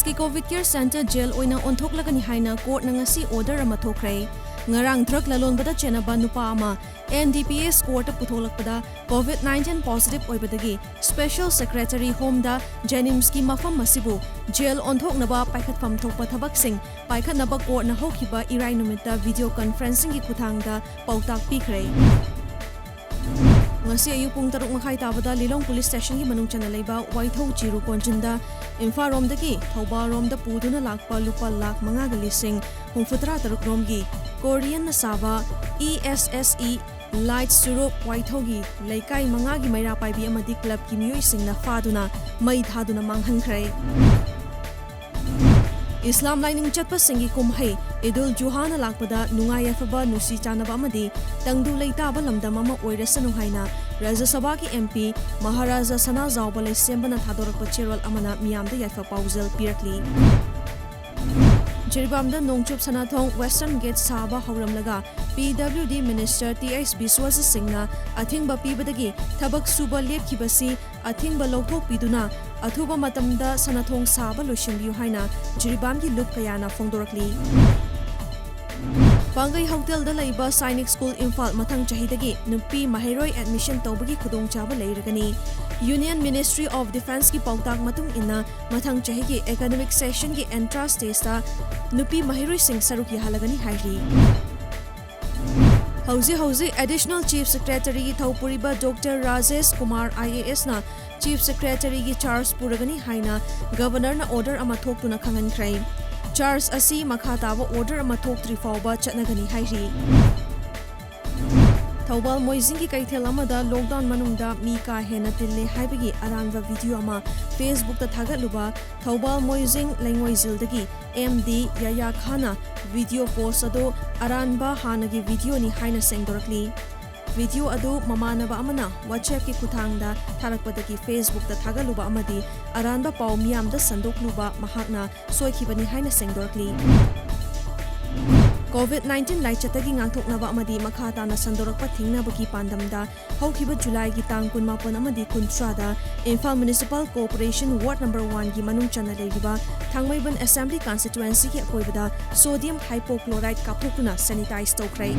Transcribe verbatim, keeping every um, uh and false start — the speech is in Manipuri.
ꯀꯤ COVID Care Center jail ꯑꯣꯏꯅ ꯑꯣꯟꯊꯣꯛꯂꯒꯅꯤ ꯍꯥꯏꯅ courtꯅ ꯉꯁꯤ order ꯑꯃ ꯊꯣꯛꯈ꯭ꯔꯦ꯫ ꯉꯔꯥꯡ drug ꯂꯂꯣꯟꯕꯗ ꯆꯦꯟꯅꯕ ꯅꯨꯄꯥ ꯑꯃ N D P S courtꯇ ꯄꯨꯊꯣꯛꯂꯛꯄꯗ COVID nineteen positive ꯑꯣꯏꯕꯗꯒꯤ Special Secretary Homeꯗ JNIMSꯀꯤ ꯃꯐꯝ ꯑꯁꯤꯕꯨ jail ꯑꯣꯟꯊꯣꯛꯅꯕ ꯄꯥꯏꯈꯠꯐꯝ ꯊꯣꯛꯄ ꯊꯕꯛꯁꯤꯡ ꯄꯥꯏꯈꯠꯅꯕ courtꯅ ꯍꯧꯈꯤꯕ ꯏꯔꯥꯏ ꯅꯨꯃꯤꯠꯇ video conferencingꯒꯤ ꯈꯨꯠꯊꯥꯡꯗ ꯄꯥꯎꯇꯥꯛ ꯄꯤꯈ꯭ꯔꯦ꯫ ꯉꯁꯤ ꯑꯌꯨꯛ ꯄꯨꯡ ꯇꯔꯨꯛ ꯃꯈꯥꯏ ꯇꯥꯕꯗ ꯂꯤꯂꯣꯡ police stationꯒꯤ ꯃꯅꯨꯡ ꯆꯟꯅ ꯂꯩꯕ ꯋꯥꯏꯊꯧ ꯆꯤꯔꯨ ꯀꯣꯟꯖꯤꯟꯗ ꯏꯝꯐꯥꯜꯔꯣꯝꯗꯒꯤ ꯊꯧꯕꯥꯜꯔꯣꯝꯗ ꯄꯨꯗꯨꯅ ꯂꯥꯛꯄ ꯂꯨꯄꯥ ꯂꯥꯈ ꯃꯉꯥꯒ ꯂꯤꯁꯤꯡ ꯍꯨꯝꯐꯨꯇꯔꯥ ꯇꯔꯨꯛ ꯔꯣꯝꯒꯤ Koreanꯅ ꯁꯥꯕ E S S E Light ꯁꯨꯔꯨꯞ ꯋꯥꯏꯊꯧꯒꯤ ꯂꯩꯀꯥꯏ ꯃꯉꯥꯒꯤ ꯃꯩꯔꯥ ꯄꯥꯏꯕꯤ ꯑꯃꯗꯤ clubꯀꯤ ꯃꯤꯑꯣꯏꯁꯤꯡꯅ ꯐꯥꯗꯨꯅ ꯃꯩ ꯊꯥꯗꯨꯅ ꯃꯥꯡꯍꯟꯈ꯭ꯔꯦ꯫ ꯏꯁꯂꯥꯝ ꯂꯥꯏꯅꯤꯡ ꯆꯠꯄꯁꯤꯡꯒꯤ ꯀꯨꯝꯍꯩ ꯏꯗꯨꯜ ꯖꯨꯍꯥꯅ ꯂꯥꯛꯄꯗ ꯅꯨꯡꯉꯥꯏ ꯌꯥꯏꯐꯕ, ꯅꯨꯡꯁꯤ ꯆꯥꯟꯅꯕ ꯑꯃꯗꯤ ꯇꯪꯗꯨ ꯂꯩꯇꯥꯕ ꯂꯝꯗꯝ ꯑꯃ ꯑꯣꯏꯔꯁꯅꯨ ꯍꯥꯏꯅ ꯔꯥꯖ꯭ꯌ ꯁꯚꯥꯒꯤ M P ꯃꯍꯥꯔꯥꯖꯥ ꯁꯅꯥꯖꯥꯎꯕ ꯂꯩꯁꯦꯝꯕꯅ ꯊꯥꯗꯣꯔꯛꯄ ꯆꯦꯔꯣꯜ ꯑꯃꯅ ꯃꯤꯌꯥꯝꯗ ꯌꯥꯏꯐ ꯄꯥꯎꯖꯦꯜ ꯄꯤꯔꯛꯂꯤ꯫ ꯖꯤꯔꯤꯕꯥꯝꯗ ꯅꯣꯡꯆꯨꯞ ꯁꯅꯥꯊꯣꯡ Western Gate ꯁꯥꯕ ꯍꯧꯔꯝꯂꯒ P W D Minister T H Biswajit ꯁꯤꯡꯅ ꯑꯊꯤꯡꯕ ꯄꯤꯕꯗꯒꯤ ꯊꯕꯛ ꯁꯨꯕ ꯂꯦꯞꯈꯤꯕꯁꯤ ꯑꯊꯤꯡꯕ ꯂꯧꯊꯣꯛꯄꯤꯗꯨꯅ ꯑꯊꯨꯕ ꯃꯇꯝꯗ ꯁꯅꯥꯊꯣꯡ ꯁꯥꯕ ꯂꯣꯏꯁꯤꯟꯕꯤꯌꯨ ꯍꯥꯏꯅ ꯖꯤꯔꯤꯕꯥꯝꯒꯤ ꯂꯨꯞ ꯀꯌꯥꯅ ꯐꯣꯡꯗꯣꯔꯛꯂꯤ꯫ ꯄꯥꯡꯒꯩ ꯍꯣꯇꯦꯜꯗ ꯂꯩꯕ ꯁꯥꯏꯅꯤꯛ ꯁ꯭ꯀꯨꯜ ꯏꯝꯐꯥꯜ ꯃꯊꯪ ꯆꯍꯤꯗꯒꯤ ꯅꯨꯄꯤ ꯃꯍꯩꯔꯣꯏ admission ꯇꯧꯕꯒꯤ ꯈꯨꯗꯣꯡꯆꯥꯕ ꯂꯩꯔꯒꯅꯤ꯫ Union Ministry of Defenceꯀꯤ ꯄꯥꯎꯇꯥꯛ ꯃꯇꯨꯡ ꯏꯟꯅ ꯃꯊꯪ ꯆꯍꯤꯒꯤ academic sessionꯒꯤ entrance testꯇ ꯅꯨꯄꯤ ꯃꯍꯩꯔꯣꯏꯁꯤꯡ ꯁꯔꯨꯛ ꯌꯥꯍꯜꯂꯒꯅꯤ ꯍꯥꯏꯔꯤ꯫ ꯍꯧꯖꯤꯛ ꯍꯧꯖꯤꯛ Additional Chief Secretaryꯒꯤ ꯊꯧ ꯄꯨꯔꯤꯕ Doctor Rajesh Kumar I A S ꯅ Chief Secretaryꯒꯤ charge ꯄꯨꯔꯒꯅꯤ ꯍꯥꯏꯅ Governorꯅ order ꯑꯃ ꯊꯣꯛꯇꯨꯅ ꯈꯪꯍꯟꯈ꯭ꯔꯦ꯫ Charge ꯑꯁꯤ ꯃꯈꯥ ꯇꯥꯕ order ꯑꯃ ꯊꯣꯛꯇ꯭ꯔꯤ ꯐꯥꯎꯕ ꯆꯠꯅꯒꯅꯤ ꯍꯥꯏꯔꯤ꯫ ꯊꯧꯕꯥꯜ ꯃꯣꯏꯖꯤꯡꯒꯤ ꯀꯩꯊꯦꯜ ꯑꯃꯗ lockdown ꯃꯅꯨꯡꯗ ꯃꯤ ꯀꯥ ꯍꯦꯟꯅ ꯇꯤꯜꯂꯦ ꯍꯥꯏꯕꯒꯤ ꯑꯔꯥꯟꯕ video ꯑꯃ Facebookꯇ ꯊꯥꯒꯠꯂꯨꯕ ꯊꯧꯕꯥꯜ ꯃꯣꯏꯖꯤꯡ ꯂꯩꯉꯣꯏꯖꯤꯜꯗꯒꯤ M D ꯌꯥꯌꯥ ꯈꯥꯟꯅ video post ꯑꯗꯨ ꯑꯔꯥꯟꯕ ꯍꯥꯟꯅꯒꯤ videoꯅꯤ ꯍꯥꯏꯅ ꯁꯦꯡꯗꯣꯔꯛꯂꯤ꯫ Video ꯑꯗꯨ ꯃꯃꯥꯟꯅꯕ ꯑꯃꯅ WhatsAppꯀꯤ ꯈꯨꯠꯊꯥꯡꯗ ꯊꯥꯔꯛꯄꯗꯒꯤ Facebookꯇ ꯊꯥꯒꯠꯂꯨꯕ ꯑꯃꯗꯤ ꯑꯔꯥꯟꯕ ꯄꯥꯎ ꯃꯤꯌꯥꯝꯗ ꯁꯟꯗꯣꯛꯂꯨꯕ ꯃꯍꯥꯛꯅ ꯁꯣꯏꯈꯤꯕꯅꯤ ꯍꯥꯏꯅ ꯁꯦꯡꯗꯣꯔꯛꯂꯤ꯫ COVID nineteen ꯂꯥꯏꯆꯠꯇꯒꯤ ꯉꯥꯛꯊꯣꯛꯅꯕ ꯑꯃꯗꯤ ꯃꯈꯥ ꯇꯥꯅ ꯁꯟꯗꯣꯔꯛꯄ ꯊꯤꯡꯅꯕꯒꯤ ꯄꯥꯟꯗꯝꯗ ꯍꯧꯈꯤꯕ ꯖꯨꯂꯥꯏꯒꯤ ꯇꯥꯡ ꯀꯨꯟꯃꯥꯄꯟ ꯑꯃꯗꯤ ꯀꯨꯟꯊ꯭ꯔꯥꯗ Imphal Municipal Corporation Ward number one ꯒꯤ ꯃꯅꯨꯡ ꯆꯟꯅ ꯂꯩꯔꯤꯕ ꯊꯥꯡꯃꯩꯕꯟ Assembly Constituency ꯒꯤ ꯑꯀꯣꯏꯕꯗ sodium hypochlorite ꯀꯥꯞꯊꯣꯛꯇꯨꯅ sanitize ꯇꯧꯈ꯭ꯔꯦ꯫